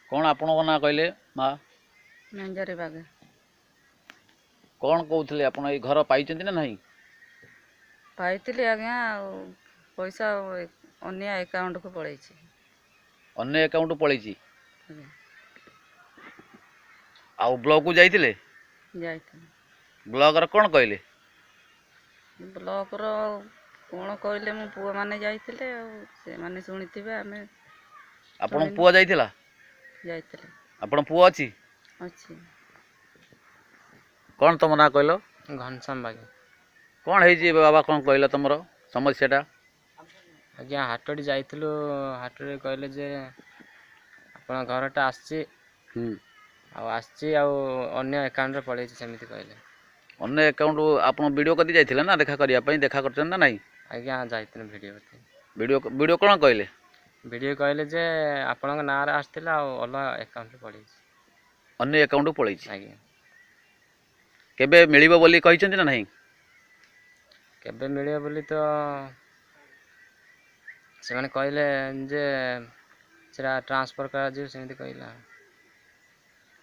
କ'ଣ ଆପଣଙ୍କ ନାଁ କହିଲେ ମା? ମଞ୍ଜରୀ ବାଗ। କ'ଣ କହୁଥିଲେ ଆପଣ, ଏଇ ଘର ପାଇଛନ୍ତି ନା ନାହିଁ? ପାଇଥିଲି ଆଜ୍ଞା, ଆଉ ପଇସା ଅନ୍ୟ ଆକାଉଣ୍ଟକୁ ପଳେଇଛି। ଅନ୍ୟ ଆକାଉଣ୍ଟକୁ ପଳେଇଛି? ଆଜ୍ଞା। ଆଉ ବ୍ଲକକୁ ଯାଇଥିଲେ? ଯାଇଥିଲି। ବ୍ଲକର କ'ଣ କହିଲେ? ବ୍ଲକର କ'ଣ କହିଲେ, ମୋ ପୁଅମାନେ ଯାଇଥିଲେ ଆଉ ସେମାନେ ଶୁଣିଥିବେ, ଆମେ ଆପଣଙ୍କ ପୁଅ ଯାଇଥିଲା? ଯାଇଥିଲେ। ଆପଣ ପୁଅ ଅଛି? ଅଛି। କ'ଣ ତମ ନାଁ କହିଲ? ଘନଶ୍ୟାମ ବାଗେ। କ'ଣ ହେଇଛି ବାବା, କ'ଣ କହିଲ ତମର ସମସ୍ୟାଟା? ଆଜ୍ଞା, ହାଟଟି ଯାଇଥିଲୁ, ହାଟରେ କହିଲେ ଯେ ଆପଣ ଘରଟା ଆସିଛି ଆଉ ଆସିଛି ଆଉ ଅନ୍ୟ ଆକାଉଣ୍ଟରେ ପଳେଇଛି, ସେମିତି କହିଲେ। ଅନ୍ୟ ଆକାଉଣ୍ଟ? ଆପଣ ଭିଡ଼ିଓ କରି ଯାଇଥିଲେ ନା ଦେଖା କରିବା ପାଇଁ, ଦେଖା କରିଛନ୍ତି ନା ନାହିଁ? ଆଜ୍ଞା, ଯାଇଥିଲୁ ଭିଡ଼ିଓ କତି। ଭିଡ଼ିଓ କ'ଣ କହିଲେ? ଭିଡ଼ିଓ କହିଲେ ଯେ ଆପଣଙ୍କ ନାଁରେ ଆସିଥିଲା ଆଉ ଅଲଗା ଆକାଉଣ୍ଟରେ ପଳେଇଛି। ଅନ୍ୟ ଆକାଉଣ୍ଟକୁ ପଳେଇଛି? ଆଜ୍ଞା। କେବେ ମିଳିବ ବୋଲି କହିଛନ୍ତି ନା ନାହିଁ? କେବେ ମିଳିବ ବୋଲି ତ ସେମାନେ କହିଲେ ଯେ ସେଟା ଟ୍ରାନ୍ସଫର୍ କରାଯିବ, ସେମିତି କହିଲା।